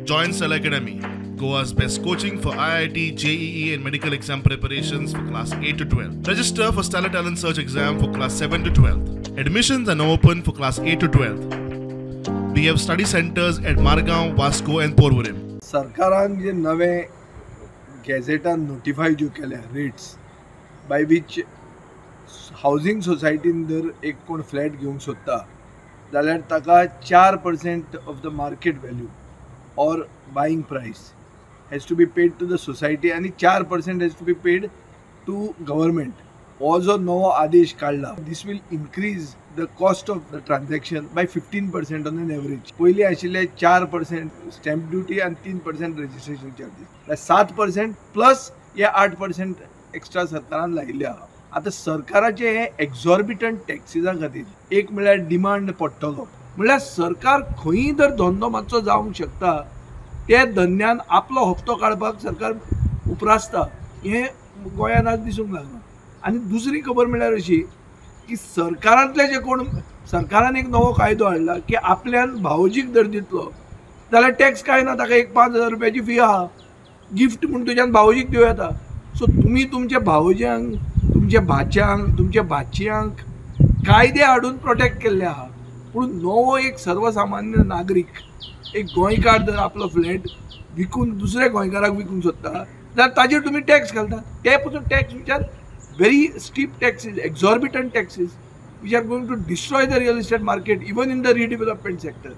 Join Stellar Academy, Goa's best coaching for IIT, JEE and medical exam preparations for class 8 to 12. Register for Stellar Talent Search exam for class 7 to 12. Admissions are now open for class 8 to 12. We have study centers at Margao, Vasco and Porvorim. सरकारान जे नवे गॅझेटान notify ज्यो केल्या rates bye which housing सोसायटीन जर एक कोण flat घेवंक सोदता जाल्यार ताका 4% of the market value or buying price has to be paid to the society आनी 4% has to be paid to government. हो जो नवो आदेश काडला, this will increase the cost of the transaction by 15% on an average. पयलीं आशिल्ले 4% stamp duty आनी 3% registration charges, 7% plus हे 8% एक्स्ट्रा सरकारान लायिल्ले आहा. आतां सरकाराचे हे एक्झॉर्बिटंट टॅक्सिसा खातीर एक म्हळ्यार डिमांड पडटलो, म्हळ्यार सरकार खंयी जर धंदो मातसो जावंक शकता ते धंद्यान आपलो हप्तो काडपाक सरकार उप्रासता, हें गोंयांत आज दिसूंक लागलां. आनी दुसरी खबर म्हळ्यार अशी की सरकारांतले जे कोण, सरकारान एक नवो कायदो हाडला की आपल्यान भावोजीक जर दितलो जाल्यार टॅक्स कांय ना, ताका एक 5,000 रुपयाची फी आहा, गिफ्ट म्हूण तुज्यान भावोजीक दिवं येता. सो तुमी तुमच्या भावोज्यांक, तुमच्या भाच्यांक, तुमच्या भाचयांक कायदे हाडून प्रोटेक्ट केल्ले आहा. पूण नवो एक सर्वसामान्य नागरीक, एक गोंयकार जर आपलो फ्लॅट विकून दुसऱ्या गोंयकाराक विकूंक सोदता जाल्यार ताजेर तुमी टॅक्स घालता. ते पसून tax which are very steep taxes, exorbitant taxes which are going to destroy the real estate market even in the redevelopment sector.